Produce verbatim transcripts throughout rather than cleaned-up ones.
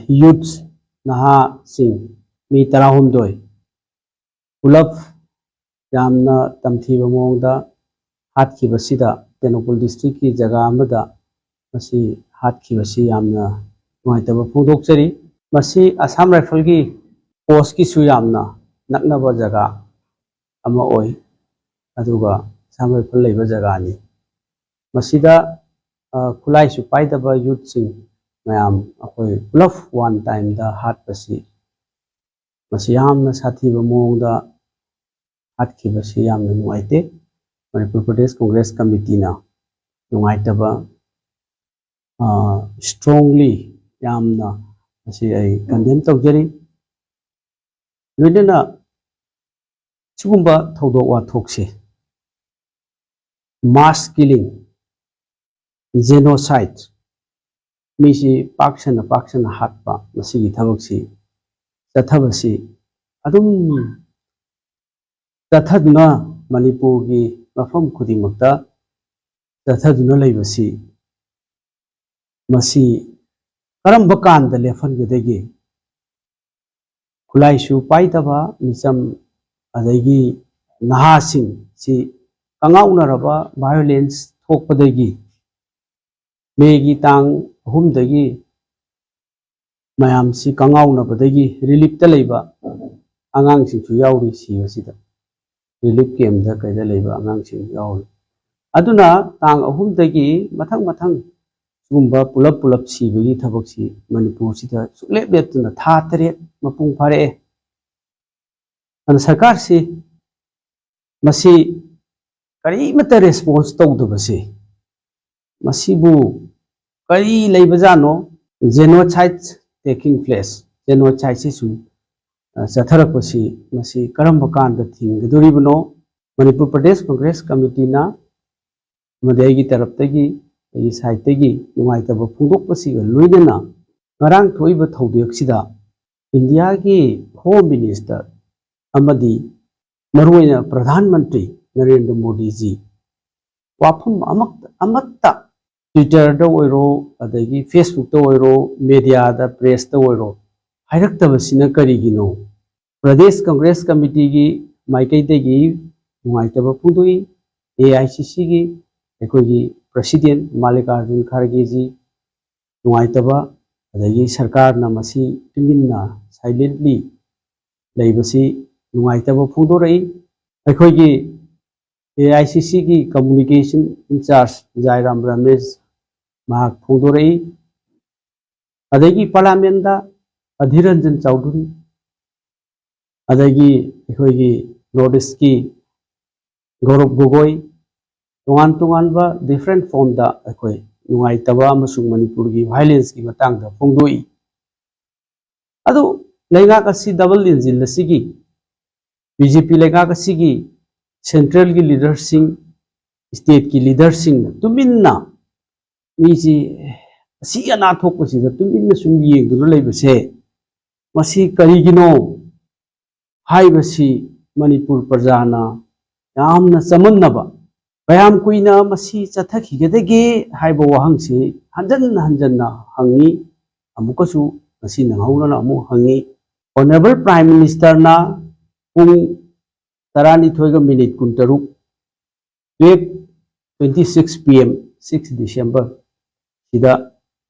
Youths, ꯅꯍꯥꯁꯤꯡ ꯃꯤ ꯇꯔꯥꯍꯨꯝꯗꯣꯏ ꯄꯨꯂꯞ ꯌꯥꯝꯅ ꯇꯝꯊꯤꯕ ꯃꯑꯣꯡꯗ ꯍꯥꯠꯈꯤꯕꯁꯤꯗ, ꯇꯦꯡꯅꯧꯄꯜ ꯗꯤꯁꯇ꯭ꯔꯤꯛꯀꯤ ꯖꯒꯥ ꯑꯃꯗ ꯃꯁꯤ ꯍꯥꯠꯈꯤꯕꯁꯤ ꯌꯥꯝꯅ ꯅꯨꯡꯉꯥꯏꯇꯕ ꯐꯣꯡꯗꯣꯛꯆꯔꯤ꯫ ꯃꯁꯤ ꯑꯁꯥꯝ ꯔꯥꯏꯐꯜꯒꯤ ꯄꯣꯁꯀꯤꯁꯨ ꯌꯥꯝꯅ ꯅꯛꯅꯕ ꯖꯒꯥ ꯑꯃ ꯑꯣꯏ, ꯑꯗꯨꯒ ꯑꯁꯥꯝ ꯔꯥꯏꯐꯜ ꯂꯩꯕ ꯖꯒꯥꯅꯤ꯫ ꯃꯁꯤꯗ, ꯑ, ꯈꯨꯠꯂꯥꯏꯁꯨ ꯄꯥꯏꯗꯕ ꯌꯨꯠꯁꯤꯡ ꯃꯌꯥꯝ ꯑꯩꯈꯣꯏ ꯄꯨꯂꯞ ꯋꯥꯟ ꯇꯥꯏꯝꯗ ꯍꯥꯠꯄꯁꯤ, ꯃꯁꯤ ꯌꯥꯝꯅ ꯁꯥꯊꯤꯕ ꯃꯑꯣꯡꯗ ꯍꯥꯠꯈꯤꯕꯁꯤ ꯌꯥꯝꯅ ꯅꯨꯡꯉꯥꯏꯇꯦ꯫ ꯃꯅꯤꯄꯨꯔ ꯄ꯭ꯔꯗꯦꯁ ꯀꯣꯡꯒ꯭ꯔꯦꯁ ꯀꯃꯤꯇꯤꯅ ꯅꯨꯡꯉꯥꯏꯇꯕ, ꯑ, strongly ꯌꯥꯝꯅ ꯃꯁꯤ ꯑꯩ ꯀꯟꯗꯦꯝ ꯇꯧꯖꯔꯤ꯫ ꯂꯣꯏꯅꯅ ꯁꯤꯒꯨꯝꯕ ꯊꯧꯗꯣꯛ ꯋꯥꯊꯣꯛꯁꯦ, mass killing, genocide, ꯃꯤꯁꯤ ꯄꯥꯛ ꯁꯟꯅ ꯄꯥꯛ ꯁꯟꯅ ꯍꯥꯠꯄ, ꯃꯁꯤꯒꯤ ꯊꯕꯛꯁꯤ ꯆꯠꯊꯕꯁꯤ ꯑꯗꯨꯝ ꯆꯠꯊꯗꯨꯅ ꯃꯅꯤꯄꯨꯔꯒꯤ ꯃꯐꯝ ꯈꯨꯗꯤꯡꯃꯛꯇ ꯆꯠꯊꯗꯨꯅ ꯂꯩꯕꯁꯤ, ꯃꯁꯤ ꯀꯔꯝꯕ ꯀꯥꯟꯗ ꯂꯦꯞꯍꯟꯒꯗꯒꯦ? ꯈꯨꯠꯂꯥꯏꯁꯨ ꯄꯥꯏꯗꯕ ꯃꯤꯆꯝ ꯑꯗꯒꯤ ꯅꯍꯥꯁꯤꯡꯁꯤ ꯀꯉꯥꯎꯅꯔꯕ violence ꯊꯣꯛꯄꯗꯒꯤ, ꯃꯦꯒꯤ ꯇꯥꯡ ꯑꯍꯨꯝꯗꯒꯤ ꯃꯌꯥꯝꯁꯤ ꯀꯉꯥꯎꯅꯕꯗꯒꯤ ꯔꯤꯂꯤꯞꯇ ꯂꯩꯕ ꯑꯉꯥꯡꯁꯤꯡꯁꯨ ꯌꯥꯎꯔꯤ ꯁꯤꯕꯁꯤꯗ, ꯔꯤꯂꯤꯞ ꯀꯦꯝꯗ ꯀꯩꯗ ꯂꯩꯕ ꯑꯉꯥꯡꯁꯤꯡ ꯌꯥꯎꯔꯤ꯫ ꯑꯗꯨꯅ ꯇꯥꯡ ꯑꯍꯨꯝꯗꯒꯤ ꯃꯊꯪ ꯃꯊꯪ ꯁꯤꯒꯨꯝꯕ ꯄꯨꯂꯞ ꯄꯨꯂꯞ ꯁꯤꯕꯒꯤ ꯊꯕꯛꯁꯤ ꯃꯅꯤꯄꯨꯔꯁꯤꯗ ꯁꯨꯛꯂꯦꯞ ꯂꯦꯞꯇꯅ ꯊꯥ ꯇꯔꯦꯠ ꯃꯄꯨꯡ ꯐꯥꯔꯛꯑꯦ꯫ ꯑꯗꯨꯅ ꯁꯔꯀꯥꯔꯁꯤ ꯃꯁꯤ ꯀꯔꯤꯃꯠꯇ response ꯇꯧꯗꯕꯁꯤ, ꯃꯁꯤꯕꯨ ꯀꯔꯤ ꯂꯩꯕꯖꯥꯠꯅꯣ? Genocide taking place, genocideꯁꯤ ꯁꯨꯝ, ꯑ, ꯆꯠꯊꯔꯛꯄꯁꯤ, ꯃꯁꯤ ꯀꯔꯝꯕ ꯀꯥꯟꯗ ꯊꯤꯡꯒꯗꯧꯔꯤꯕꯅꯣ? ꯃꯅꯤꯄꯨꯔ ꯄ꯭ꯔꯗꯦꯁ ꯀꯣꯡꯒ꯭ꯔꯦꯁ ꯀꯃꯤꯇꯤꯅ ꯑꯃꯗꯤ ꯑꯩꯒꯤ ꯇꯔꯞꯇꯒꯤ, ꯑꯩꯒꯤ ꯁꯥꯏꯠꯇꯒꯤ ꯅꯨꯡꯉꯥꯏꯇꯕ ꯐꯣꯡꯗꯣꯛꯄꯁꯤꯒ ꯂꯣꯏꯅꯅ, ꯉꯔꯥꯡ ꯊꯣꯛꯏꯕ ꯊꯧꯗꯣꯛꯁꯤꯗ ꯏꯟꯗꯤꯌꯥꯒꯤ ꯍꯣꯝ ꯃꯤꯅꯤꯁꯇꯔ ꯑꯃꯗꯤ ꯃꯔꯨꯑꯣꯏꯅ ꯄ꯭ꯔꯙꯥꯟ ꯃꯟꯇ꯭ꯔꯤ ꯅꯔꯦꯟꯗ꯭ꯔ ꯃꯣꯗꯤꯖꯤ ꯋꯥꯐꯝ ꯑꯃ-, ꯑꯃꯠꯇ Twitter-ꯗ ꯑꯣꯏꯔꯣ, ꯑꯗꯒꯤ Facebook-ꯇ ꯑꯣꯏꯔꯣ, media-ꯗ, press-ꯇ ꯑꯣꯏꯔꯣ, ꯍꯥꯏꯔꯛꯇꯕꯁꯤꯅ ꯀꯔꯤꯒꯤꯅꯣ? ꯄ꯭ꯔꯗꯦꯁ ꯀꯪꯒ꯭ꯔꯦꯁ ꯀꯃꯤꯇꯤꯒꯤ ꯃꯥꯏꯀꯩꯗꯒꯤ ꯅꯨꯡꯉꯥꯏꯇꯕ ꯐꯣꯡꯗꯣꯛꯏ꯫ ꯑꯦ ꯑꯥꯏ ꯁꯤ ꯁꯤꯒꯤ ꯑꯩꯈꯣꯏꯒꯤ president ꯃꯥꯜꯂꯤꯀꯥꯔꯖꯨꯟ ꯈꯥꯔꯒꯦꯖꯤ ꯅꯨꯡꯉꯥꯏꯇꯕ, ꯑꯗꯒꯤ ꯁꯔꯀꯥꯔꯅ ꯃꯁꯤ ꯇꯨꯃꯤꯟꯅ, silently ꯂꯩꯕꯁꯤ ꯅꯨꯡꯉꯥꯏꯇꯕ ꯐꯣꯡꯗꯣꯔꯛꯏ꯫ ꯑꯩꯈꯣꯏꯒꯤ ꯑꯦ ꯑꯥꯏ ꯁꯤ ꯁꯤꯒꯤ communication in-charge ꯖꯥꯏꯔꯥꯝ ꯔꯥꯃꯦꯁ ꯃꯍꯥꯛ ꯐꯣꯡꯗꯣꯔꯛꯏ꯫ ꯑꯗꯒꯤ Parliament-ꯇ ꯑꯙꯤꯔ ꯔꯟꯖꯟ ꯆꯧꯙꯨꯔꯤ, ꯑꯗꯒꯤ ꯑꯩꯈꯣꯏꯒꯤ North East-ꯀꯤ ꯒꯧꯔꯕ ꯒꯣꯒꯣꯏ, ꯇꯣꯉꯥꯟ ꯇꯣꯉꯥꯟꯕ different form-ꯗ ꯑꯩꯈꯣꯏ ꯅꯨꯡꯉꯥꯏꯇꯕ ꯑꯃꯁꯨꯡ ꯃꯅꯤꯄꯨꯔꯒꯤ violence-ꯀꯤ ꯃꯇꯥꯡꯗ ꯐꯣꯡꯗꯣꯛꯏ꯫ ꯑꯗꯨ ꯂꯩꯉꯥꯛ ꯑꯁꯤ double engine ꯑꯁꯤꯒꯤ, ꯕꯤ ꯖꯦ ꯄꯤ ꯂꯩꯉꯥꯛ ꯑꯁꯤꯒꯤ central-ꯒꯤ leader-ꯁꯤꯡ, state-ꯀꯤ leader-ꯁꯤꯡꯅ ꯇꯨꯃꯤꯟꯅ ꯃꯤꯁꯤ ꯑꯁꯤ ꯑꯅꯥ ꯊꯣꯛꯄꯁꯤꯗ ꯇꯨꯃꯤꯟꯅ ꯁꯨꯝ ꯌꯦꯡꯗꯨꯅ ꯂꯩꯕꯁꯦ, ꯃꯁꯤ ꯀꯔꯤꯒꯤꯅꯣ ꯍꯥꯏꯕꯁꯤ ꯃꯅꯤꯄꯨꯔ ꯄ꯭ꯔꯖꯥꯅ ꯌꯥꯝꯅ ꯆꯃꯝꯅꯕ, ꯀꯌꯥꯝ ꯀꯨꯏꯅ ꯃꯁꯤ ꯆꯠꯊꯈꯤꯒꯗꯒꯦ ꯍꯥꯏꯕ ꯋꯥꯍꯪꯁꯤ ꯍꯟꯖꯟ ꯍꯟꯖꯟꯅ ꯍꯪꯉꯤ꯫ ꯑꯃꯨꯛꯀꯁꯨ ꯉꯁꯤ ꯅꯪꯍꯧꯅꯅ ꯑꯃꯨꯛ ꯍꯪꯉꯤ꯫ Honourable Prime Minister-ꯅ ꯄꯨꯡ ꯇꯔꯥꯅꯤꯊꯣꯏꯒ minute ꯀꯨꯟꯇꯔꯨꯛ, twelve twenty six P M, six December ꯁꯤꯗ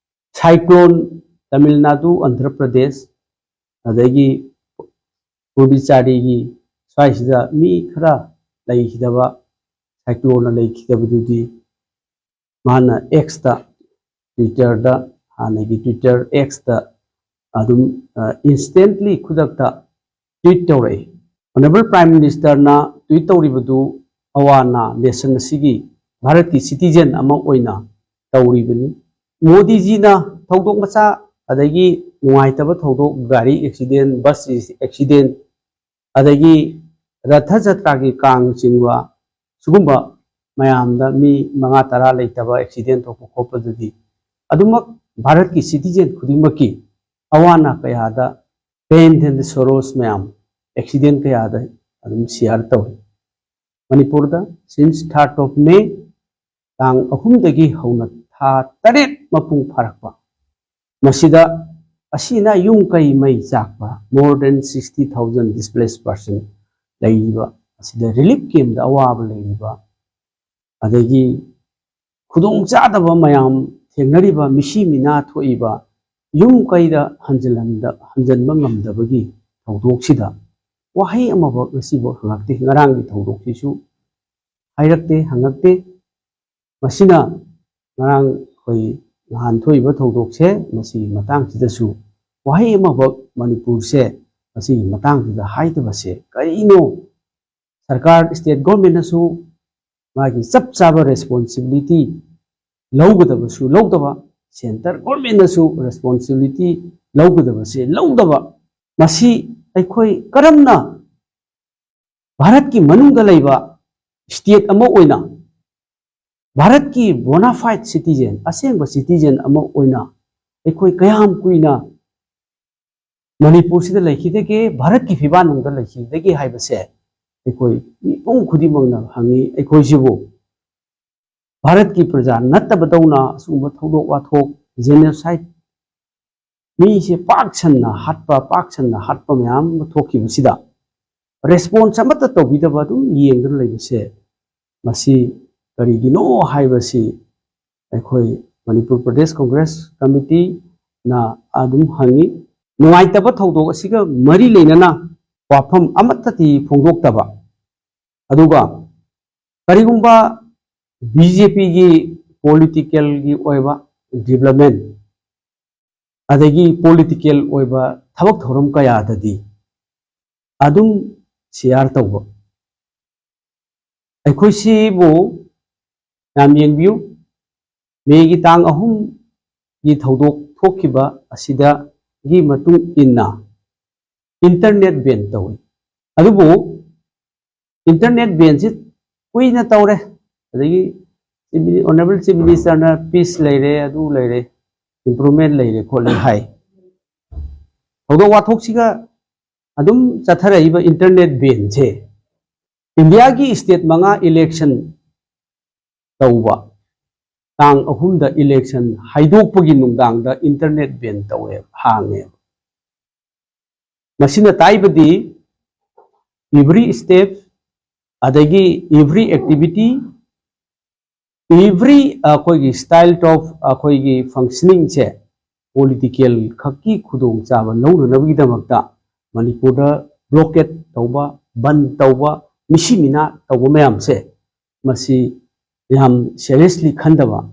cyclone ꯇꯥꯃꯤꯜ ꯅꯥꯗꯨ, ꯑꯟꯙ꯭ꯔ ꯄ꯭ꯔꯗꯦꯁ, ꯑꯗꯒꯤ ꯄꯨꯗꯨꯆꯥꯔꯤꯒꯤ ꯁ꯭ꯋꯥꯏꯁꯤꯗ ꯃꯤ ꯈꯔ ꯂꯩꯈꯤꯗꯕ, cyclone-ꯅ ꯂꯩꯈꯤꯗꯕꯗꯨꯗꯤ ꯃꯥꯅ X-ꯇ, Twitter-ꯗ, ꯍꯥꯟꯅꯒꯤ Twitter, X-ꯇ ꯑꯗꯨꯝ, ꯑ, instantly, ꯈꯨꯗꯛꯇ tweet ꯇꯧꯔꯛꯏ꯫ Honourable Prime Minister-ꯅ tweet ꯇꯧꯔꯤꯕꯗꯨ ꯑꯋꯥ ꯑꯅꯥ nation ꯑꯁꯤꯒꯤ ꯚꯥꯔꯠꯀꯤ citizen ꯑꯃ ꯑꯣꯏꯅ ꯇꯧꯔꯤꯕꯅꯤ꯫ ꯃꯣꯗꯤꯖꯤꯅ ꯊꯧꯗꯣꯛ ꯃꯆꯥ, ꯑꯗꯒꯤ ꯅꯨꯡꯉꯥꯏꯇꯕ ꯊꯧꯗꯣꯛ, ꯒꯥꯔꯤ accident, bus accident, ꯑꯗꯒꯤ ꯔꯊ ꯖꯇ꯭ꯔꯥꯒꯤ ꯀꯥꯡꯅꯆꯤꯡꯕ ꯁꯤꯒꯨꯝꯕ ꯃꯌꯥꯝꯗ ꯃꯤ ꯃꯉꯥ ꯇꯔꯥ ꯂꯩꯇꯕ accident ꯊꯣꯛꯄ ꯈꯣꯠꯄꯗꯨꯗꯤ ꯑꯗꯨꯃꯛ ꯚꯥꯔꯠꯀꯤ citizen ꯈꯨꯗꯤꯡꯃꯛꯀꯤ ꯑꯋꯥ ꯑꯅꯥ ꯀꯌꯥꯗ pain and sorrows ꯃꯌꯥꯝ, accident ꯀꯌꯥꯗ ꯑꯗꯨꯝ share ꯇꯧꯏ꯫ ꯃꯅꯤꯄꯨꯔꯗ since third of May, ꯇꯥꯡ ꯑꯍꯨꯝꯗꯒꯤ ꯍꯧꯅ ꯊꯥ ꯊꯥ ꯇꯔꯦꯠ ꯃꯄꯨꯡ ꯐꯥꯔꯛꯄ꯫ ꯃꯁꯤꯗ ꯑꯁꯤꯅ ꯌꯨꯝ ꯀꯩ ꯃꯩ ꯆꯥꯛꯄ, more than sixty thousand displaced person ꯂꯩꯔꯤꯕ ꯑꯁꯤꯗ relief camp ꯇ ꯑꯋꯥꯕ ꯂꯩꯔꯤꯕ, ꯑꯗꯒꯤ ꯈꯨꯗꯣꯡ ꯆꯥꯗꯕ ꯃꯌꯥꯝ ꯊꯦꯡꯅꯔꯤꯕ, ꯃꯤꯁꯤ ꯃꯤꯅꯥ ꯊꯣꯛꯏꯕ, ꯌꯨꯝ ꯀꯩꯗ ꯍꯟꯖꯤꯜꯍꯟꯗ-, ꯍꯟꯖꯤꯟꯕ ꯉꯝꯗꯕꯒꯤ ꯊꯧꯗꯣꯛꯁꯤꯗ ꯋꯥꯍꯩ ꯑꯃꯐꯥꯎ ꯉꯁꯤꯐꯥꯎ ꯍꯪꯉꯛꯇꯦ꯫ ꯉꯔꯥꯡꯒꯤ ꯊꯧꯗꯣꯛꯁꯤꯁꯨ ꯍꯥꯏꯔꯛꯇꯦ, ꯍꯪꯉꯛꯇꯦ꯫ ꯃꯁꯤꯅ ꯉꯔꯥꯡ ꯑꯩꯈꯣꯏ ꯅꯍꯥꯟ ꯊꯣꯛꯏꯕ ꯊꯧꯗꯣꯛꯁꯦ, ꯃꯁꯤꯒꯤ ꯃꯇꯥꯡꯁꯤꯗꯁꯨ ꯋꯥꯍꯩ ꯑꯃꯐꯥꯎ ꯃꯅꯤꯄꯨꯔꯁꯦ ꯃꯁꯤꯒꯤ ꯃꯇꯥꯡꯁꯤꯗ ꯍꯥꯏꯗꯕꯁꯦ ꯀꯔꯤꯅꯣ? ꯁꯔꯀꯥꯔ, state government ꯅꯁꯨ ꯃꯥꯒꯤ ꯆꯞ ꯆꯥꯕ responsibility ꯂꯧꯒꯗꯕꯁꯨ ꯂꯧꯗꯕ, centre government ꯅꯁꯨ responsibility ꯂꯧꯒꯗꯕꯁꯦ ꯂꯧꯗꯕ, ꯃꯁꯤ ꯑꯩꯈꯣꯏ ꯀꯔꯝꯅ ꯚꯥꯔꯠꯀꯤ ꯃꯅꯨꯡꯗ ꯂꯩꯕ state ꯑꯃ ꯑꯣꯏꯅ, ꯚꯥꯔꯠꯀꯤ bona fide citizen, ꯑꯁꯦꯡꯕ citizen ꯑꯃ ꯑꯣꯏꯅ ꯑꯩꯈꯣꯏ ꯀꯌꯥꯝ ꯀꯨꯏꯅ ꯃꯅꯤꯄꯨꯔꯁꯤꯗ ꯂꯩꯈꯤꯗꯒꯦ, ꯚꯥꯔꯠꯀꯤ ꯐꯤꯕꯥꯟꯅꯨꯡꯗ ꯂꯩꯈꯤꯗꯒꯦ ꯍꯥꯏꯕꯁꯦ ꯑꯩꯈꯣꯏ ꯃꯤꯄꯨꯝ ꯈꯨꯗꯤꯡꯃꯛꯅ ꯍꯪꯉꯤ꯫ ꯑꯩꯈꯣꯏꯁꯤꯕꯨ ꯚꯥꯔꯠꯀꯤ ꯄ꯭ꯔꯖꯥ ꯅꯠꯇꯕꯗꯧꯅ ꯑꯁꯤꯒꯨꯝꯕ ꯊꯧꯗꯣꯛ ꯋꯥꯊꯣꯛ, genocide, ꯃꯤꯁꯦ ꯄꯥꯛ ꯁꯟꯅ ꯍꯥꯠꯄ, ꯄꯥꯛ ꯁꯟꯅ ꯍꯥꯠꯄ ꯃꯌꯥꯝ ꯑꯃ ꯊꯣꯛꯈꯤꯕꯁꯤꯗ response ꯑꯃꯠꯇ ꯇꯧꯕꯤꯗꯕ ꯑꯗꯨꯝ ꯌꯦꯡꯗꯨꯅ ꯂꯩꯕꯁꯦ, ꯃꯁꯤ ꯀꯔꯤꯒꯤꯅꯣ ꯍꯥꯏꯕꯁꯤ ꯑꯩꯈꯣꯏ ꯃꯅꯤꯄꯨꯔ ꯄ꯭ꯔꯗꯦꯁ ꯀꯪꯒ꯭ꯔꯦꯁ ꯀꯃꯤꯇꯤꯅ ꯑꯗꯨꯝ ꯍꯪꯉꯤ꯫ ꯅꯨꯡꯉꯥꯏꯇꯕ ꯊꯧꯗꯣꯛ ꯑꯁꯤꯒ ꯃꯔꯤ ꯂꯩꯅꯅ ꯋꯥꯐꯝ ꯑꯃꯠꯇꯗꯤ ꯐꯣꯡꯗꯣꯛꯇꯕ, ꯑꯗꯨꯒ ꯀꯔꯤꯒꯨꯝꯕ BJP ꯒꯤ political ꯒꯤ ꯑꯣꯏꯕ development, ꯑꯗꯒꯤ political ꯑꯣꯏꯕ ꯊꯕꯛ ꯊꯧꯔꯝ ꯀꯌꯥꯗꯗꯤ ꯑꯗꯨꯝ share ꯇꯧꯕ꯫ ꯑꯩꯈꯣꯏꯁꯤꯕꯨ ꯌꯥꯝ ꯌꯦꯡꯕꯤꯌꯨ, ꯃꯦꯒꯤ ꯇꯥꯡ ꯑꯍꯨꯝꯒꯤ ꯊꯧꯗꯣꯛ ꯊꯣꯛꯈꯤꯕ ꯑꯁꯤꯗꯒꯤ ꯃꯇꯨꯡ ꯏꯟꯅ internet ban ꯇꯧꯏ꯫ ꯑꯗꯨꯕꯨ internet ban ꯁꯤ ꯀꯨꯏꯅ ꯇꯧꯔꯦ, ꯑꯗꯒꯤ Chief Mini-, Honourable Chief Minister ꯅ peace ꯂꯩꯔꯦ, ꯑꯗꯨ ꯂꯩꯔꯦ, improvement ꯂꯩꯔꯦ ꯈꯣꯠꯂꯦ ꯍꯥꯏ꯫ ꯊꯧꯗꯣꯛ ꯋꯥꯊꯣꯛꯁꯤꯒ ꯑꯗꯨꯝ ꯆꯠꯊꯔꯛꯏꯕ internet ban ꯁꯦ, ꯏꯟꯗꯤꯌꯥꯒꯤ state ꯃꯉꯥ election ꯇꯧꯕ, ꯇꯥꯡ ꯑꯍꯨꯝꯗ election ꯍꯥꯏꯗꯣꯛꯄꯒꯤ ꯅꯨꯡꯗꯥꯡꯗ internet ban ꯇꯧꯋꯦ, ꯍꯥꯡꯉꯦꯕ꯫ ꯃꯁꯤꯅ ꯇꯥꯛꯏꯕꯗꯤ every step, ꯑꯗꯒꯤ every activity, every ꯑꯩꯈꯣꯏꯒꯤ style of ꯑꯩꯈꯣꯏꯒꯤ functioning ꯁꯦ political ꯈꯛꯀꯤ ꯈꯨꯗꯣꯡꯆꯥꯕ ꯂꯧꯅꯅꯕꯒꯤꯗꯃꯛꯇ ꯃꯅꯤꯄꯨꯔꯗ blockade ꯇꯧꯕ, ꯕꯟ ꯇꯧꯕ, ꯃꯤꯁꯤ ꯃꯤꯅꯥ ꯇꯧꯕ ꯃꯌꯥꯝꯁꯦ, ꯃꯁꯤ ꯌꯥꯝ seriously ꯈꯟꯗꯕ,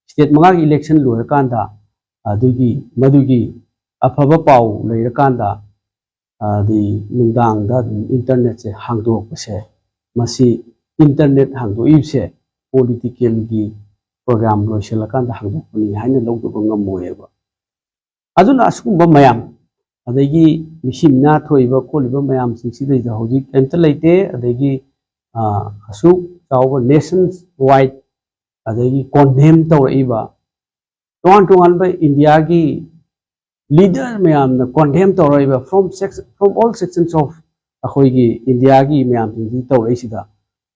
state ꯃꯉꯥꯒꯤ election ꯂꯣꯏꯔꯀꯥꯟꯗ ꯑꯗꯨꯒꯤ, ꯃꯗꯨꯒꯤ ꯑꯐꯕ ꯄꯥꯎ ꯂꯩꯔꯀꯥꯟꯗ, ꯑꯗꯩ ꯅꯨꯡꯗꯥꯡꯗ ꯑꯗꯨꯝ internet ꯁꯦ ꯍꯥꯡꯗꯣꯛꯄꯁꯦ, ꯃꯁꯤ internet ꯍꯥꯡꯗꯣꯛꯏꯕꯁꯦ political ꯒꯤ program ꯂꯣꯏꯁꯤꯜꯂꯀꯥꯟꯗ ꯍꯥꯡꯗꯣꯛꯄꯅꯤ ꯍꯥꯏꯅ ꯂꯧꯗꯕ ꯉꯝꯃꯣꯏꯕ꯫ ꯑꯗꯨꯅ ꯑꯁꯤꯒꯨꯝꯕ ꯃꯌꯥꯝ, ꯑꯗꯒꯤ ꯃꯤꯁꯤ ꯃꯤꯅꯥ ꯊꯣꯛꯏꯕ ꯈꯣꯠꯂꯤꯕ ꯃꯌꯥꯝꯁꯤꯡꯁꯤꯗꯩꯗ ꯍꯧꯖꯤꯛ ꯀꯔꯤꯝꯇ ꯂꯩꯇꯦ꯫ ꯑꯗꯒꯤ, ꯑ, ꯑꯁꯨꯛ ꯆꯥꯎꯕ nation wide, ꯑꯗꯒꯤ condemn ꯇꯧꯔꯛꯏꯕ, ꯇꯣꯉꯥꯟ ꯇꯣꯉꯥꯟꯕ ꯏꯟꯗꯤꯌꯥꯒꯤ leader ꯃꯌꯥꯝꯅ condemn ꯇꯧꯔꯛꯏꯕ from section, from all sections of ꯑꯩꯈꯣꯏꯒꯤ ꯏꯟꯗꯤꯌꯥꯒꯤ ꯃꯌꯥꯝꯁꯤꯡꯁꯤ ꯇꯧꯔꯛꯏꯁꯤꯗ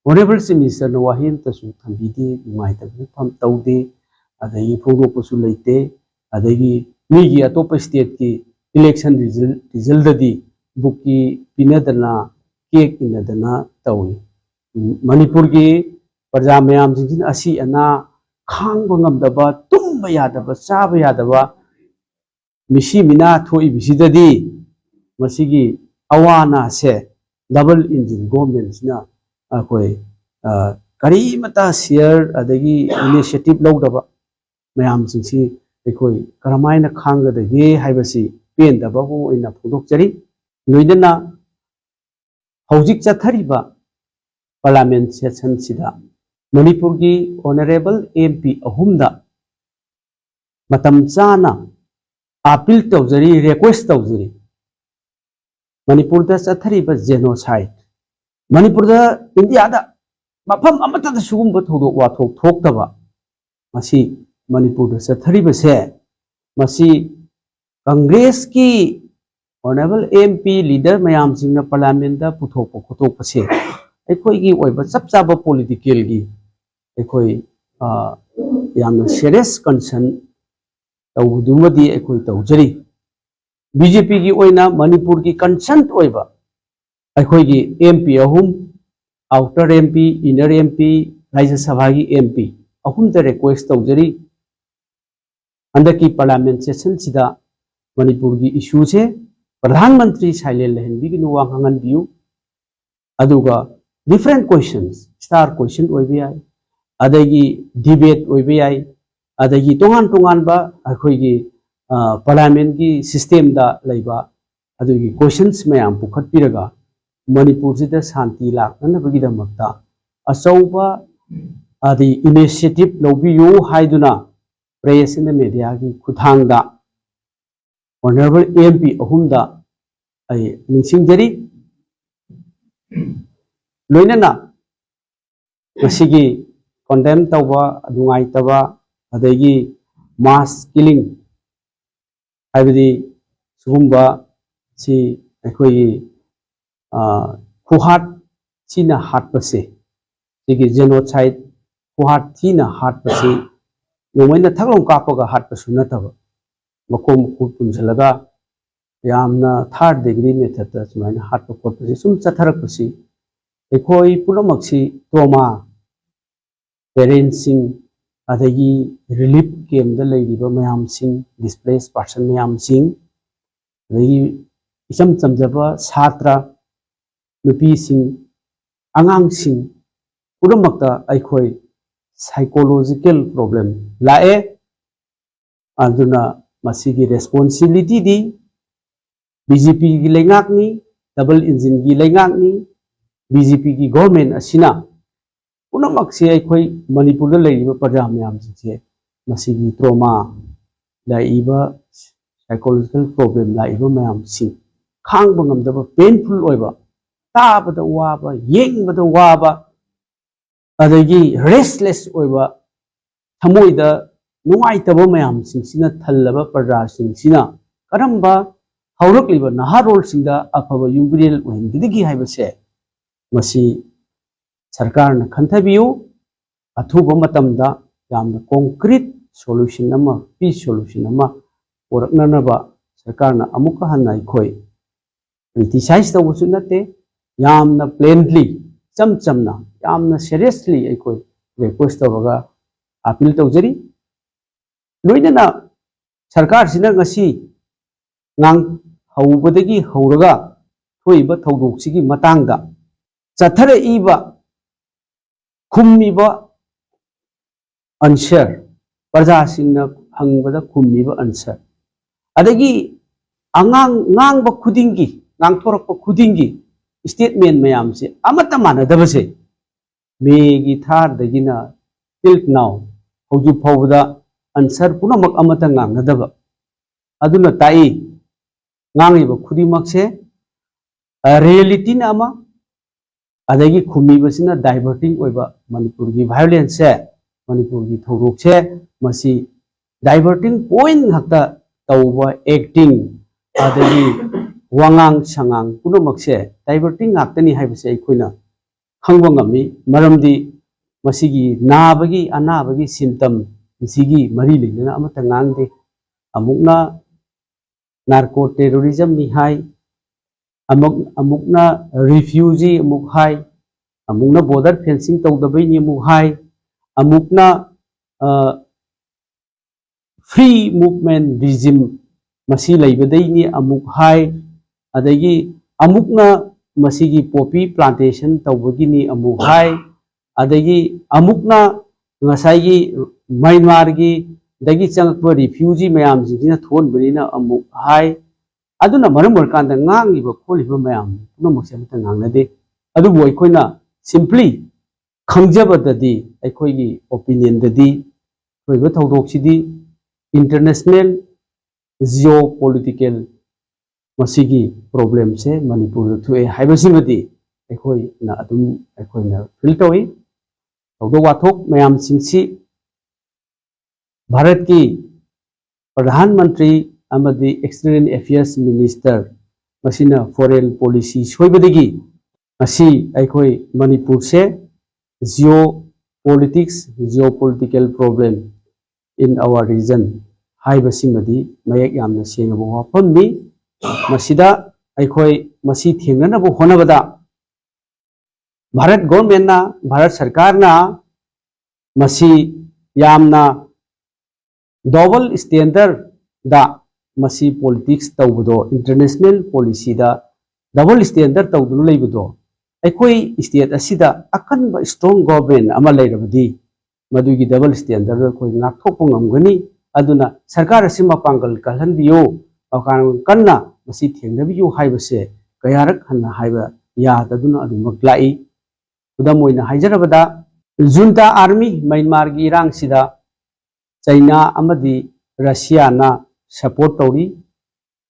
Honourable Chief Minister ꯅ ꯋꯥꯍꯩ ꯑꯃꯇꯁꯨ ꯊꯝꯕꯤꯗꯦ, ꯅꯨꯡꯉꯥꯏꯇꯕ ꯐꯝ ꯇꯧꯗꯦ, ꯑꯗꯒꯤ ꯐꯣꯡꯗꯣꯛꯄꯁꯨ ꯂꯩꯇꯦ, ꯑꯗꯒꯤ ꯃꯤꯒꯤ ꯑꯇꯣꯞꯄ state ꯀꯤ election result, result ꯗꯗꯤ ꯕꯨꯀꯤ ꯄꯤꯅꯗꯅ, cake ꯏꯟꯅꯗꯅ ꯇꯧꯏ꯫ ꯎꯝ, ꯃꯅꯤꯄꯨꯔꯒꯤ ꯄ꯭ꯔꯖꯥ ꯃꯌꯥꯝꯁꯤꯡꯁꯤꯅ ꯑꯁꯤ ꯑꯅꯥ ꯈꯥꯡꯕ ꯉꯝꯗꯕ, ꯇꯨꯝꯕ ꯌꯥꯗꯕ, ꯆꯥꯕ ꯌꯥꯗꯕ, ꯃꯤꯁꯤ ꯃꯤꯅꯥ ꯊꯣꯛꯏꯕꯁꯤꯗꯗꯤ ꯃꯁꯤꯒꯤ ꯑꯋꯥ ꯑꯅꯥꯁꯦ double engine government ꯁꯤꯅ ꯑꯩꯈꯣꯏ, ꯑ, ꯀꯔꯤꯃꯇ share ꯑꯗꯒꯤ initiative ꯂꯧꯗꯕ ꯃꯌꯥꯝꯁꯤꯡꯁꯤ ꯑꯩꯈꯣꯏ ꯀꯔꯝꯍꯥꯏꯅ ꯈꯥꯡꯒꯗꯒꯦ ꯍꯥꯏꯕꯁꯤ ꯄꯦꯟꯗꯕ ꯑꯃ ꯑꯣꯏꯅ ꯐꯣꯡꯗꯣꯛꯆꯔꯤ꯫ ꯂꯣꯏꯅꯅ ꯍꯧꯖꯤꯛ ꯆꯠꯊꯔꯤꯕ parliament session ꯁꯤꯗ ꯃꯅꯤꯄꯨꯔꯒꯤ Honourable M P ꯑꯍꯨꯝꯗ ꯃꯇꯝ ꯆꯥꯅ appeal ꯇꯧꯖꯔꯤ, request ꯇꯧꯖꯔꯤ꯫ ꯃꯅꯤꯄꯨꯔꯗ ꯆꯠꯊꯔꯤꯕ genocide, ꯃꯅꯤꯄꯨꯔꯗ, ꯏꯟꯗꯤꯌꯥꯗ ꯃꯐꯝ ꯑꯃꯠꯇꯗ ꯁꯤꯒꯨꯝꯕ ꯊꯧꯗꯣꯛ ꯋꯥꯊꯣꯛ ꯊꯣꯛꯇꯕ, ꯃꯁꯤ ꯃꯅꯤꯄꯨꯔꯗ ꯆꯠꯊꯔꯤꯕꯁꯦ, ꯃꯁꯤ Congress ꯀꯤ Honourable M P leader ꯃꯌꯥꯝꯁꯤꯡꯅ parliament ꯇ ꯄꯨꯊꯣꯛꯄ ꯈꯣꯠꯇꯣꯛꯄꯁꯦ ꯑꯩꯈꯣꯏꯒꯤ ꯑꯣꯏꯕ ꯆꯞ ꯆꯥꯕ political ꯒꯤ ꯑꯩꯈꯣꯏ, ꯑ, ꯌꯥꯝꯅ serious concern ꯇꯧꯕꯗꯨꯃꯗꯤ ꯑꯩꯈꯣꯏ ꯇꯧꯖꯔꯤ꯫ ꯕꯤ ꯖꯦ ꯄꯤꯒꯤ ꯑꯣꯏꯅ ꯃꯅꯤꯄꯨꯔꯒꯤ concern ꯑꯣꯏꯕ ꯑꯩꯈꯣꯏꯒꯤ M P ꯑꯍꯨꯝ, outer M P, inner M P, ꯔꯥꯖ꯭ꯌ ꯁꯚꯥꯒꯤ M P ꯑꯍꯨꯝꯗ request ꯇꯧꯖꯔꯤ꯫ ꯍꯟꯗꯛꯀꯤ parliament session ꯁꯤꯗ ꯃꯅꯤꯄꯨꯔꯒꯤ issue ꯁꯦ ꯄ꯭ꯔꯙꯥꯟ ꯃꯟꯇ꯭ꯔꯤ silent ꯂꯩꯍꯟꯕꯤꯒꯅꯨ, ꯋꯥ ꯉꯥꯡꯍꯟꯕꯤꯌꯨ꯫ ꯑꯗꯨꯒ different questions, star question ꯑꯣꯏꯕ ꯌꯥꯏ, ꯑꯗꯒꯤ debate ꯑꯣꯏꯕ ꯌꯥꯏ, ꯑꯗꯒꯤ ꯇꯣꯉꯥꯟ ꯇꯣꯉꯥꯟꯕ ꯑꯩꯈꯣꯏꯒꯤ, ꯑ, parliament ꯀꯤ system ꯗ ꯂꯩꯕ ꯑꯗꯨꯒꯤ questions ꯃꯌꯥꯝ ꯄꯨꯈꯠꯄꯤꯔꯒ ꯃꯅꯤꯄꯨꯔꯁꯤꯗ ꯁꯥꯟꯇꯤ ꯂꯥꯛꯅꯅꯕꯒꯤꯗꯃꯛꯇ ꯑꯆꯧꯕ ꯑꯗꯩ initiative ꯂꯧꯕꯤꯌꯨ ꯍꯥꯏꯗꯨꯅ press and media ꯒꯤ ꯈꯨꯠꯊꯥꯡꯗ honourable M P ꯑꯍꯨꯝꯗ ꯑꯩ ꯅꯤꯡꯁꯤꯡꯖꯔꯤ꯫ ꯂꯣꯏꯅꯅ ꯃꯁꯤꯒꯤ condemn ꯇꯧꯕ, ꯅꯨꯡꯉꯥꯏꯇꯕ, ꯑꯗꯒꯤ mass killing ꯍꯥꯏꯕꯗꯤ ꯁꯤꯒꯨꯝꯕ ꯁꯤ ꯑꯩꯈꯣꯏꯒꯤ, ꯑ, ꯈꯨꯍꯥꯠ ꯊꯤꯅ ꯍꯥꯠꯄꯁꯦ, ꯁꯤꯒꯤ genocide, ꯈꯨꯍꯥꯠ ꯊꯤꯅ ꯍꯥꯠꯄꯁꯤ ꯅꯣꯡꯃꯩꯅ ꯊꯛ ꯂꯥꯎ ꯀꯥꯞꯄꯒ ꯍꯥꯠꯄꯁꯨ ꯅꯠꯇꯕ, ꯃꯈꯣꯡ ꯃꯈꯨꯠ ꯄꯨꯟꯁꯤꯜꯂꯒ ꯌꯥꯝꯅ third degree method ꯇ ꯁꯨꯃꯥꯏꯅ ꯍꯥꯠꯄ ꯈꯣꯠꯄꯁꯤ ꯁꯨꯝ ꯆꯠꯊꯔꯛꯄꯁꯤ ꯑꯩꯈꯣꯏ ꯄꯨꯝꯅꯃꯛꯁꯤ trauma, parents ꯁꯤꯡ, ꯑꯗꯒꯤ relief camp ꯇ ꯂꯩꯔꯤꯕ ꯃꯌꯥꯝꯁꯤꯡ, displaced person ꯃꯌꯥꯝꯁꯤꯡ, ꯑꯗꯒꯤ ꯏꯆꯝ ꯆꯝꯖꯕ ꯁꯥꯇ꯭ꯔ, ꯅꯨꯄꯤꯁꯤꯡ, ꯑꯉꯥꯡꯁꯤꯡ ꯄꯨꯝꯅꯃꯛꯇ ꯑꯩꯈꯣꯏ psychological problem ꯂꯥꯛꯑꯦ꯫ ꯑꯗꯨꯅ ꯃꯁꯤꯒꯤ responsibility ꯗꯤ B J P ꯒꯤ ꯂꯩꯉꯥꯛꯅꯤ, double engine ꯒꯤ ꯂꯩꯉꯥꯛꯅꯤ꯫ B J P ꯒꯤ government ꯑꯁꯤꯅ ꯄꯨꯝꯅꯃꯛꯁꯦ ꯑꯩꯈꯣꯏ ꯃꯅꯤꯄꯨꯔꯗ ꯂꯩꯔꯤꯕ ꯄ꯭ꯔꯖꯥ ꯃꯌꯥꯝꯁꯤꯡꯁꯦ ꯃꯁꯤꯒꯤ trauma ꯂꯥꯛꯏꯕ, psychological problem ꯂꯥꯛꯏꯕ ꯃꯌꯥꯝꯁꯤꯡ, ꯈꯥꯡꯕ ꯉꯝꯗꯕ, painful ꯑꯣꯏꯕ, ꯇꯥꯕꯗ ꯋꯥꯕ, ꯌꯦꯡꯕꯗ ꯋꯥꯕ, ꯑꯗꯒꯤ restless ꯑꯣꯏꯕ, ꯊꯃꯣꯏꯗ ꯅꯨꯡꯉꯥꯏꯇꯕ ꯃꯌꯥꯝꯁꯤꯡꯁꯤꯅ ꯊꯜꯂꯕ ꯄ꯭ꯔꯖꯥꯁꯤꯡꯁꯤꯅ ꯀꯔꯝꯕ ꯍꯧꯔꯛꯂꯤꯕ ꯅꯍꯥꯔꯣꯜꯁꯤꯡꯗ ꯑꯐꯕ ꯌꯨꯝꯕꯤꯔꯦꯜ ꯑꯣꯏꯍꯟꯒꯗꯒꯦ ꯍꯥꯏꯕꯁꯦ ꯃꯁꯤ ꯁꯔꯀꯥꯔꯅ ꯈꯟꯊꯕꯤꯌꯨ꯫ ꯑꯊꯨꯕ ꯃꯇꯝꯗ ꯌꯥꯝꯅ concrete solution ꯑꯃ, peace solution ꯑꯃ ꯄꯨꯔꯛꯅꯅꯕ ꯁꯔꯀꯥꯔꯅ ꯑꯃꯨꯛꯀ ꯍꯟꯅ ꯑꯩꯈꯣꯏ criticize ꯇꯧꯕꯁꯨ ꯅꯠꯇꯦ, ꯌꯥꯝꯅ plainly, ꯏꯆꯝ ꯆꯝꯅ, ꯌꯥꯝꯅ seriously ꯑꯩꯈꯣꯏ request ꯇꯧꯔꯒ appeal ꯇꯧꯖꯔꯤ꯫ ꯂꯣꯏꯅꯅ ꯁꯔꯀꯥꯔꯁꯤꯅ ꯉꯁꯤ ꯉꯥꯡꯍꯧꯕꯗꯒꯤ ꯍꯧꯔꯒ ꯊꯣꯛꯏꯕ ꯊꯧꯗꯣꯛꯁꯤꯒꯤ ꯃꯇꯥꯡꯗ ꯆꯠꯊꯔꯛꯏꯕ, ꯈꯨꯝꯃꯤꯕ answer, ꯄ꯭ꯔꯖꯥꯁꯤꯡꯅ ꯍꯪꯕꯗ ꯈꯨꯝꯃꯤꯕ answer, ꯑꯗꯒꯤ ꯑꯉꯥꯡ ꯉꯥꯡꯕ ꯈꯨꯗꯤꯡꯒꯤ, ꯉꯥꯡꯊꯣꯔꯛꯄ ꯈꯨꯗꯤꯡꯒꯤ statement ꯃꯌꯥꯝꯁꯦ ꯑꯃꯠꯇ ꯃꯥꯟꯅꯗꯕꯁꯦ, ꯃꯦꯒꯤ ꯊꯥꯔꯗꯒꯤꯅ till now, ꯍꯧꯖꯤꯛ ꯐꯥꯎꯕꯗ answer ꯄꯨꯝꯅꯃꯛ ꯑꯃꯠꯇ ꯉꯥꯡꯅꯗꯕ ꯑꯗꯨꯅ ꯇꯥꯛꯏ, ꯉꯥꯡꯉꯤꯕ ꯈꯨꯗꯤꯡꯃꯛꯁꯦ realityꯅ ꯑꯃ, ꯑꯗꯒꯤ ꯈꯨꯝꯃꯤꯕꯁꯤꯅ diverting ꯑꯣꯏꯕ꯫ ꯃꯅꯤꯄꯨꯔꯒꯤ violenceꯁꯦ, ꯃꯅꯤꯄꯨꯔꯒꯤ ꯊꯧꯗꯣꯛꯁꯦ, ꯃꯁꯤ diverting point ꯉꯥꯛꯇ ꯇꯧꯕ, acting, ꯑꯗꯒꯤ ꯋꯥꯉꯥꯡ ꯁꯉꯥꯡ ꯄꯨꯝꯅꯃꯛꯁꯦ diverting ꯉꯥꯛꯇꯅꯤ ꯍꯥꯏꯕꯁꯦ ꯑꯩꯈꯣꯏꯅ ꯈꯪꯕ ꯉꯝꯃꯤ꯫ ꯃꯔꯝꯗꯤ ꯃꯁꯤꯒꯤ ꯅꯥꯕꯒꯤ, ꯑꯅꯥꯕꯒꯤ symptomꯁꯤꯒꯤ ꯃꯔꯤ ꯂꯩꯅꯅ ꯑꯃꯠꯇ ꯉꯥꯡꯗꯦ꯫ ꯑꯃꯨꯛꯅ narco terrorismꯅꯤ ꯍꯥꯏ, ꯑꯃꯨꯛ ꯑꯃꯨꯛꯅ refugee ꯑꯃꯨꯛ ꯍꯥꯏ, ꯑꯃꯨꯛꯅ border fencing ꯇꯧꯗꯕꯩꯅꯤ ꯑꯃꯨꯛ ꯍꯥꯏ, ꯑꯃꯨꯛꯅ free movement regime ꯃꯁꯤ ꯂꯩꯕꯗꯩꯅꯤ ꯑꯃꯨꯛ ꯍꯥꯏ, ꯑꯗꯒꯤ ꯑꯃꯨꯛꯅ ꯃꯁꯤꯒꯤ poppy plantation ꯇꯧꯕꯒꯤꯅꯤ ꯑꯃꯨꯛ ꯍꯥꯏ, ꯑꯗꯒꯤ ꯑꯃꯨꯛꯅ ꯉꯁꯥꯏꯒꯤ ꯃ꯭ꯌꯥꯟꯃꯥꯔꯒꯤ ꯗꯒꯤ ꯆꯪꯉꯛꯄ refugee ꯃꯌꯥꯝꯁꯤꯡꯁꯤꯅ ꯊꯣꯛꯍꯟꯕꯅꯤꯅ ꯑꯃꯨꯛ ꯍꯥꯏ꯫ ꯑꯗꯨꯅ ꯃꯔꯝ ꯑꯣꯏꯔꯀꯥꯟꯗ ꯉꯥꯡꯉꯤꯕ ꯈꯣꯠꯂꯤꯕ ꯃꯌꯥꯝ ꯄꯨꯝꯅꯃꯛꯁꯦ ꯑꯃꯠꯇ ꯉꯥꯡꯅꯗꯦ꯫ ꯑꯗꯨꯕꯨ ꯑꯩꯈꯣꯏꯅ simply ꯈꯪꯖꯕꯗꯗꯤ, ꯑꯩꯈꯣꯏꯒꯤ opinionꯗꯗꯤ, ꯊꯣꯛꯏꯕ ꯊꯧꯗꯣꯛꯁꯤꯗꯤ international geopolitical ꯃꯁꯤꯒꯤ problemꯁꯦ ꯃꯅꯤꯄꯨꯔꯗ ꯊꯣꯛꯑꯦ ꯍꯥꯏꯕꯁꯤꯃꯗꯤ ꯑꯩꯈꯣꯏꯅ ꯑꯗꯨꯝ, ꯑꯩꯈꯣꯏꯅ feel ꯇꯧꯏ꯫ ꯊꯧꯗꯣꯛ ꯋꯥꯊꯣꯛ ꯃꯌꯥꯝꯁꯤꯡꯁꯤ ꯚꯥꯔꯠꯀꯤ ꯄ꯭ꯔꯙꯥꯟ ꯃꯟꯇ꯭ꯔꯤ ꯑꯃꯗꯤ external affairs minister, ꯃꯁꯤꯅ foreign policy ꯁꯣꯏꯕꯗꯒꯤ ꯉꯁꯤ ꯑꯩꯈꯣꯏ ꯃꯅꯤꯄꯨꯔꯁꯦ geo politics, geopolitical problem in our region ꯍꯥꯏꯕꯁꯤꯃꯗꯤ ꯃꯌꯦꯛ ꯌꯥꯝꯅ ꯁꯦꯡꯉꯕ ꯋꯥꯐꯝꯅꯤ꯫ ꯃꯁꯤꯗ ꯑꯩꯈꯣꯏ ꯃꯁꯤ ꯊꯦꯡꯅꯅꯕ ꯍꯣꯠꯅꯕꯗ ꯚꯥꯔꯠ ꯒꯣꯔꯃꯦꯟꯅ, ꯚꯥꯔꯠ ꯁꯔꯀꯥꯔꯅ ꯃꯁꯤ ꯌꯥꯝꯅ ꯗꯕꯜ ꯁ꯭ꯇꯦꯟꯗꯔꯗ ꯃꯁꯤ ꯄꯣꯂꯤꯇꯤꯛꯁ ꯇꯧꯕꯗꯣ, ꯏꯟꯇꯔꯅꯦꯁꯅꯦꯜ ꯄꯣꯂꯤꯁꯤꯗ ꯗꯕꯜ ꯁ꯭ꯇꯦꯟꯗꯔꯗ ꯇꯧꯗꯨꯅ ꯂꯩꯕꯗꯣ, ꯑꯩꯈꯣꯏ ꯁ꯭ꯇꯦꯠ ꯑꯁꯤꯗ ꯑꯀꯟꯕ ꯏꯁꯇ꯭ꯔꯣꯡ ꯒꯣꯔꯃꯦꯟ ꯑꯃ ꯂꯩꯔꯕꯗꯤ ꯃꯗꯨꯒꯤ ꯗꯕꯜ ꯁ꯭ꯇꯦꯟꯗꯔꯗ ꯑꯩꯈꯣꯏ ꯉꯥꯛꯊꯣꯛꯄ ꯉꯝꯒꯅꯤ꯫ ꯑꯗꯨꯅ ꯁꯔꯀꯥꯔ ꯑꯁꯤ ꯃꯄꯥꯡꯒꯜ ꯀꯜꯍꯟꯕꯤꯌꯨ, ꯃꯄꯥꯡꯒꯜ ꯀꯟꯅ ꯃꯁꯤ ꯊꯦꯡꯅꯕꯤꯌꯨ ꯍꯥꯏꯕꯁꯦ ꯀꯌꯥꯔꯛ ꯍꯟꯅ ꯍꯥꯏꯕ ꯌꯥꯗꯗꯨꯅ ꯑꯗꯨꯃꯛ ꯂꯥꯛꯏ꯫ ꯈꯨꯗꯝ ꯑꯣꯏꯅ ꯍꯥꯏꯖꯔꯕꯗ, ꯖꯨꯟꯇꯥ ꯑꯥꯔꯃꯤ ꯃ꯭ꯌꯥꯟꯃꯥꯔꯒꯤ ꯏꯔꯥꯡꯁꯤꯗ ꯆꯩꯅꯥ ꯑꯃꯗꯤ ꯔꯁꯤꯌꯥꯅ ꯁꯄꯣꯔꯠ ꯇꯧꯔꯤ꯫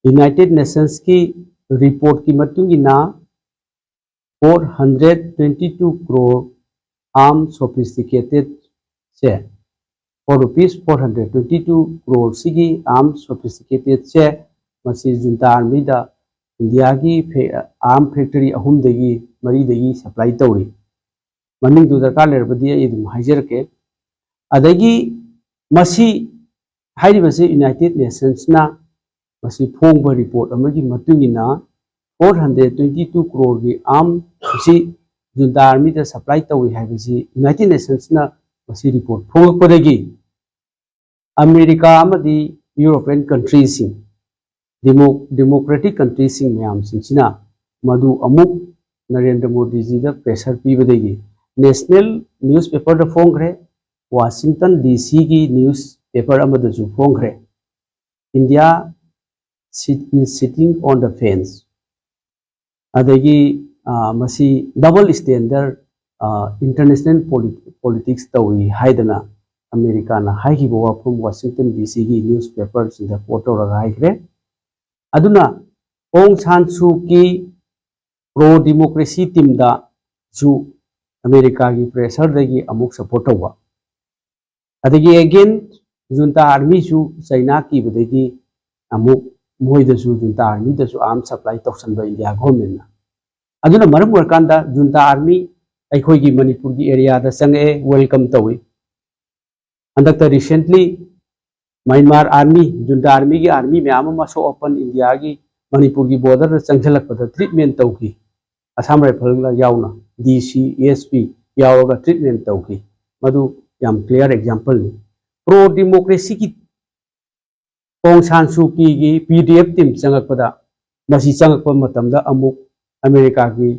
ꯌꯨꯅꯥꯏꯇꯦꯠ ꯅꯦꯁꯟꯁꯀꯤ ꯔꯤꯄꯣꯔꯠꯀꯤ ꯃꯇꯨꯡ ꯏꯟꯅ, four hundred twenty two crore arm sophisticated say, for rupees four hundred twenty two crore ꯁꯤꯒꯤ ꯑꯥꯔꯝ ꯁꯣꯐꯤꯁꯇꯤꯀꯦꯇꯦꯠꯁꯦ, ꯃꯁꯤ ꯖꯨꯟꯇꯥ ꯑꯥꯔꯃꯤꯗ ꯏꯟꯗꯤꯌꯥꯒꯤ ꯑꯥꯔꯝ ꯐꯦꯛꯇꯔꯤ ꯑꯍꯨꯝꯗꯒꯤ ꯃꯔꯤꯗꯒꯤ ꯁꯄ꯭ꯂꯥꯏ ꯇꯧꯔꯤ꯫ ꯃꯃꯤꯡꯗꯨ ꯗꯔꯀꯥꯔ ꯂꯩꯔꯕꯗꯤ ꯑꯩ ꯑꯗꯨꯝ ꯍꯥꯏꯖꯔꯛꯀꯦ꯫ ꯑꯗꯒꯤ ꯃꯁꯤ, ꯍꯥꯏꯔꯤꯕꯁꯤ ꯌꯨꯅꯥꯏꯇꯦꯠ ꯅꯦꯁꯟꯁꯅ ꯃꯁꯤ ꯐꯣꯡꯕ ꯔꯤꯄꯣꯔꯠ ꯑꯃꯒꯤ ꯃꯇꯨꯡ ꯏꯟꯅ, ꯐꯣꯔ ꯍꯟꯗ꯭ꯔꯦꯠ ꯇ꯭ꯋꯦꯟꯇꯤ ꯇꯨ ꯀ꯭ꯔꯣꯔꯒꯤ ꯑꯥꯔꯝ ꯑꯁꯤ ꯖꯨꯟꯇꯥ ꯑꯥꯔꯃꯤꯗ ꯁꯄ꯭ꯂꯥꯏ ꯇꯧꯏ ꯍꯥꯏꯕꯁꯤ ꯌꯨꯅꯥꯏꯇꯦꯠ ꯅꯦꯁꯟꯁꯅ ꯃꯁꯤ ꯔꯤꯄꯣꯔꯠ ꯐꯣꯡꯂꯛꯄꯗꯒꯤ ꯑꯃꯦꯔꯤꯀꯥ ꯑꯃꯗꯤ ꯌꯨꯔꯣꯄꯤꯌꯟ ꯀꯟꯇ꯭ꯔꯤꯁꯤꯡ, ꯗꯤꯃꯣ-, ꯗꯤꯃꯣꯀ꯭ꯔꯦꯇꯤꯛ ꯀꯟꯇ꯭ꯔꯤꯁꯤꯡ ꯃꯌꯥꯝꯁꯤꯡꯁꯤꯅ ꯃꯗꯨ ꯑꯃꯨꯛ ꯅꯔꯦꯟꯗ꯭ꯔ ꯃꯣꯗꯤꯖꯤꯗ ꯄ꯭ꯔꯦꯁꯔ ꯄꯤꯕꯗꯒꯤ ꯅꯦꯁꯅꯦꯜ ꯅ꯭ꯌꯨꯁ ꯄꯦꯄꯔꯗ ꯐꯣꯡꯈ꯭ꯔꯦ, ꯋꯥꯁꯤꯡꯇꯟ ꯗꯤ ꯁꯤꯒꯤ ꯅ꯭ꯌꯨꯁ ꯄꯦꯄꯔ ꯑꯃꯗꯁꯨ ꯐꯣꯡꯈ꯭ꯔꯦ꯫ India sit-, is sitting on the fence꯫ ꯑꯗꯒꯤ, ꯑ, ꯃꯁꯤ ꯗꯕꯜ ꯁ꯭ꯇꯦꯟꯗꯔꯗ, ꯑ, ꯏꯟꯇꯔꯅꯦꯁꯅꯦꯜ ꯄꯣꯂꯤ-, ꯄꯣꯂꯤꯇꯤꯛꯁ ꯇꯧꯏ ꯍꯥꯏꯗꯅ ꯑꯃꯦꯔꯤꯀꯥꯅ ꯍꯥꯏꯈꯤꯕ ꯋꯥꯐꯝ ꯋꯥꯁꯤꯡꯇꯟ ꯗꯤ ꯁꯤꯒꯤ ꯅ꯭ꯌꯨꯁ ꯄꯦꯄꯔꯁꯤꯡꯗ ꯀꯣꯠ ꯇꯧꯔꯒ ꯍꯥꯏꯈ꯭ꯔꯦ꯫ ꯑꯗꯨꯅ ꯑꯣꯡ ꯁꯥꯟ ꯁꯨ ꯀꯤ ꯄ꯭ꯔꯣ ꯗꯤꯃꯣꯀ꯭ꯔꯦꯁꯤ ꯇꯤꯝꯗꯁꯨ ꯑꯃꯦꯔꯤꯀꯥꯒꯤ ꯄ꯭ꯔꯦꯁꯔꯗꯒꯤ ꯑꯃꯨꯛ ꯁꯄꯣꯔꯠ ꯇꯧꯕ꯫ ꯑꯗꯒꯤ ꯑꯦꯒꯦꯟ ꯖꯨꯟꯇꯥ ꯑꯥꯔꯃꯤꯁꯨ ꯆꯩꯅꯥ ꯀꯤꯕꯗꯒꯤ ꯑꯃꯨꯛ ꯃꯣꯏꯗꯁꯨ, ꯖꯨꯟꯇꯥ ꯑꯥꯔꯃꯤꯗꯁꯨ ꯑꯥꯔꯝ ꯁꯄ꯭ꯂꯥꯏ ꯇꯧꯁꯟꯕ ꯏꯟꯗꯤꯌꯥ ꯒꯣꯔꯃꯦꯟꯅ꯫ ꯑꯗꯨꯅ ꯃꯔꯝ ꯑꯣꯏꯔꯀꯥꯟꯗ ꯖꯨꯟꯇꯥ ꯑꯥꯔꯃꯤ ꯑꯩꯈꯣꯏꯒꯤ ꯃꯅꯤꯄꯨꯔꯒꯤ ꯑꯦꯔꯤꯌꯥꯗ ꯆꯪꯉꯛꯑꯦ, ꯋꯦꯜꯀꯝ ꯇꯧꯏ꯫ ꯍꯟꯗꯛꯇ ꯔꯤꯁꯦꯟꯠꯂꯤ ꯃ꯭ꯌꯥꯟꯃꯥꯔ ꯑꯥꯔꯃꯤ, ꯖꯨꯟꯇꯥ ꯑꯥꯔꯃꯤꯒꯤ ꯑꯥꯔꯃꯤ ꯃꯌꯥꯝ ꯑꯃ ꯁꯣꯛ ꯑꯣꯄꯟ ꯏꯟꯗꯤꯌꯥꯒꯤ ꯃꯅꯤꯄꯨꯔꯒꯤ ꯕꯣꯔꯗꯔꯗ ꯆꯪꯁꯤꯜꯂꯛꯄꯗ ꯇ꯭ꯔꯤꯠꯃꯦꯟ ꯇꯧꯈꯤ꯫ ꯑꯁꯥꯝ ꯔꯥꯏꯐꯜꯒ ꯌꯥꯎꯅ ꯗꯤ ꯁꯤ, ꯑꯦꯁ ꯄꯤ ꯌꯥꯎꯔꯒ ꯇ꯭ꯔꯤꯠꯃꯦꯟ ꯇꯧꯈꯤ꯫ ꯃꯗꯨ ꯌꯥꯝ ꯀ꯭ꯂꯤꯌꯥꯔ ꯑꯦꯛꯖꯥꯝꯄꯜꯅꯤ꯫ ꯄ꯭ꯔꯣ ꯗꯤꯃꯣꯀ꯭ꯔꯦꯁꯤꯒꯤ ꯑꯣꯡ ꯁꯥꯟ ꯁꯨ ꯀꯤꯒꯤ ꯄꯤ ꯗꯤ ꯑꯦꯐ ꯇꯤꯝ ꯆꯪꯉꯛꯄꯗ, ꯃꯁꯤ ꯆꯪꯉꯛꯄ ꯃꯇꯝꯗ ꯑꯃꯨꯛ ꯑꯃꯦꯔꯤꯀꯥꯒꯤ,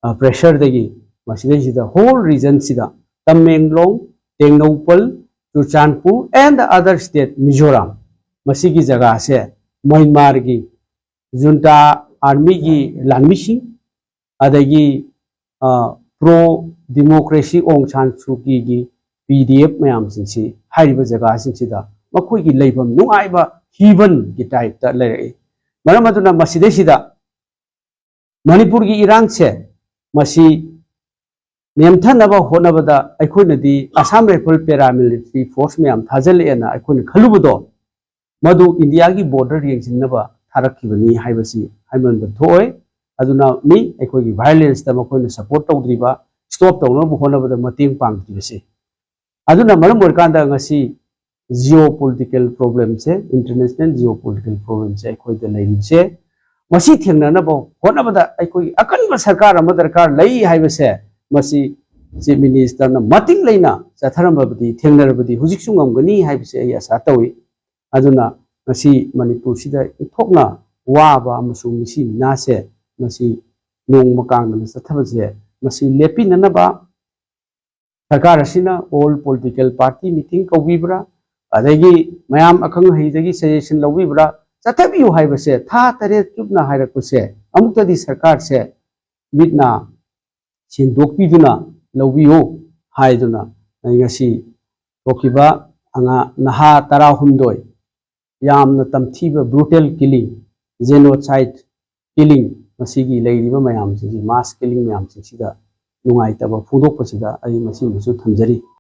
ꯑ, ꯄ꯭ꯔꯦꯁꯔꯗꯒꯤ ꯃꯁꯤꯗꯩꯁꯤꯗ ꯍꯣꯜ ꯔꯤꯖꯟꯁꯤꯗ Tamenglong, Tengnoupal, Churachandpur and the other state, Mizoram, ꯃꯁꯤꯒꯤ ꯖꯒꯥꯁꯦ ꯃ꯭ꯌꯥꯟꯃꯥꯔꯒꯤ ꯖꯨꯟꯇꯥ ꯑꯥꯔꯃꯤꯒꯤ ꯂꯥꯟꯃꯤꯁꯤꯡ, ꯑꯗꯒꯤ, ꯑ, ꯄ꯭ꯔꯣ ꯗꯤꯃꯣꯀ꯭ꯔꯦꯁꯤ ꯑꯣꯡ ꯁꯥꯟ ꯁꯨ ꯀꯤꯒꯤ ꯄꯤ ꯗꯤ ꯑꯦꯐ ꯃꯌꯥꯝꯁꯤꯡꯁꯤ, ꯍꯥꯏꯔꯤꯕ ꯖꯒꯥꯁꯤꯡꯁꯤꯗ ꯃꯈꯣꯏꯒꯤ ꯂꯩꯐꯝ ꯅꯨꯡꯉꯥꯏꯕ ꯍꯤꯕꯟꯒꯤ ꯇꯥꯏꯞꯇ ꯂꯩꯔꯛꯏ꯫ ꯃꯔꯝ ꯑꯗꯨꯅ ꯃꯁꯤꯗꯩꯁꯤꯗ ꯃꯅꯤꯄꯨꯔꯒꯤ ꯏꯔꯥꯡꯁꯦ, ꯃꯁꯤ ꯅꯦꯝꯊꯅꯕ ꯍꯣꯠꯅꯕꯗ ꯑꯩꯈꯣꯏꯅꯗꯤ ꯑꯁꯥꯝ ꯔꯥꯏꯐꯜ ꯄꯦꯔꯥꯃꯤꯂꯤꯇꯔꯤ ꯐꯣꯔꯁ ꯃꯌꯥꯝ ꯊꯥꯖꯤꯜꯂꯛꯑꯦꯅ ꯑꯩꯈꯣꯏꯅ ꯈꯜꯂꯨꯕꯗꯣ, ꯃꯗꯨ ꯏꯟꯗꯤꯌꯥꯒꯤ ꯕꯣꯔꯗꯔ ꯌꯦꯡꯁꯤꯟꯅꯕ ꯊꯥꯔꯛꯈꯤꯕꯅꯤ ꯍꯥꯏꯕꯁꯤ ꯍꯥꯏꯃꯟꯕ ꯊꯣꯛꯑꯣꯏ꯫ ꯑꯗꯨꯅ ꯃꯤ ꯑꯩꯈꯣꯏꯒꯤ ꯚꯥꯏꯑꯣꯂꯦꯟꯁꯇ ꯃꯈꯣꯏꯅ ꯁꯄꯣꯔꯠ ꯇꯧꯗ꯭ꯔꯤꯕ, ꯁ꯭ꯇꯣꯞ ꯇꯧꯅꯕ ꯍꯣꯠꯅꯕꯗ ꯃꯇꯦꯡ ꯄꯥꯡꯗ꯭ꯔꯤꯕꯁꯦ꯫ ꯑꯗꯨꯅ ꯃꯔꯝ ꯑꯣꯏꯔꯀꯥꯟꯗ ꯉꯁꯤ ꯖꯤꯑꯣ ꯄꯣꯂꯤꯇꯤꯀꯦꯜ ꯄ꯭ꯔꯣꯕ꯭ꯂꯦꯝꯁꯦ, ꯏꯟꯇꯔꯅꯦꯁꯅꯦꯜ ꯖꯤꯑꯣ ꯄꯣꯂꯤꯇꯤꯀꯦꯜ ꯄ꯭ꯔꯣꯕ꯭ꯂꯦꯝꯁꯦ ꯑꯩꯈꯣꯏꯗ ꯂꯩꯔꯤꯕꯁꯦ, ꯃꯁꯤ ꯊꯦꯡꯅꯅꯕ ꯍꯣꯠꯅꯕꯗ ꯑꯩꯈꯣꯏꯒꯤ ꯑꯀꯟꯕ ꯁꯔꯀꯥꯔ ꯑꯃ ꯗꯔꯀꯥꯔ ꯂꯩ ꯍꯥꯏꯕꯁꯦ, ꯃꯁꯤ ꯆꯤꯐ ꯃꯤꯅꯤꯁꯇꯔꯅ ꯃꯇꯤꯛ ꯂꯩꯅ ꯆꯠꯊꯔꯝꯃꯕꯗꯤ, ꯊꯦꯡꯅꯔꯕꯗꯤ ꯍꯧꯖꯤꯛꯁꯨ ꯉꯝꯒꯅꯤ ꯍꯥꯏꯕꯁꯦ ꯑꯩ ꯑꯁꯥ ꯇꯧꯏ꯫ ꯑꯗꯨꯅ ꯉꯁꯤ ꯃꯅꯤꯄꯨꯔꯁꯤꯗ ꯏꯟꯊꯣꯛꯅ ꯋꯥꯕ ꯑꯃꯁꯨꯡ ꯃꯤꯁꯤ ꯃꯤꯅꯥꯁꯦ ꯃꯁꯤ ꯅꯣꯡꯃ ꯀꯥꯡꯗꯅ ꯆꯠꯊꯕꯁꯦ, ꯃꯁꯤ ꯂꯦꯞꯄꯤꯅꯅꯕ ꯁꯔꯀꯥꯔ ꯑꯁꯤꯅ ꯑꯣꯜ ꯄꯣꯂꯤꯇꯤꯀꯦꯜ ꯄꯥꯔꯇꯤ ꯃꯤꯇꯤꯡ ꯀꯧꯕꯤꯕ꯭ꯔꯥ, ꯑꯗꯒꯤ ꯃꯌꯥꯝ ꯑꯈꯪ ꯑꯍꯩꯗꯒꯤ ꯁꯖꯦꯁꯟ ꯂꯧꯕꯤꯕ꯭ꯔꯥ, ꯆꯠꯊꯕꯤꯌꯨ ꯍꯥꯏꯕꯁꯦ, ꯊꯥ ꯇꯔꯦꯠ ꯆꯨꯞꯅ ꯍꯥꯏꯔꯛꯄꯁꯦ, ꯑꯃꯨꯛꯇꯗꯤ ꯁꯔꯀꯥꯔꯁꯦ ꯃꯤꯠ ꯅꯥ ꯁꯦꯡꯗꯣꯛꯄꯤꯗꯨꯅ ꯂꯧꯕꯤꯌꯨ ꯍꯥꯏꯗꯨꯅ ꯑꯩ ꯉꯁꯤ ꯊꯣꯛꯈꯤꯕ ꯑꯉꯥꯡ ꯅꯍꯥ ꯇꯔꯥꯍꯨꯝꯗꯣꯏ ꯌꯥꯝꯅ ꯇꯝꯊꯤꯕ brutal killing, genocide killing, ꯃꯁꯤꯒꯤ ꯂꯩꯔꯤꯕ ꯃꯌꯥꯝꯁꯤꯡꯁꯤ, mass killing ꯃꯌꯥꯝꯁꯤꯡꯁꯤꯗ ꯅꯨꯡꯉꯥꯏꯇꯕ ꯐꯣꯡꯗꯣꯛꯄꯁꯤꯗ ꯑꯩ ꯃꯁꯤꯃꯁꯨ ꯊꯝꯖꯔꯤ꯫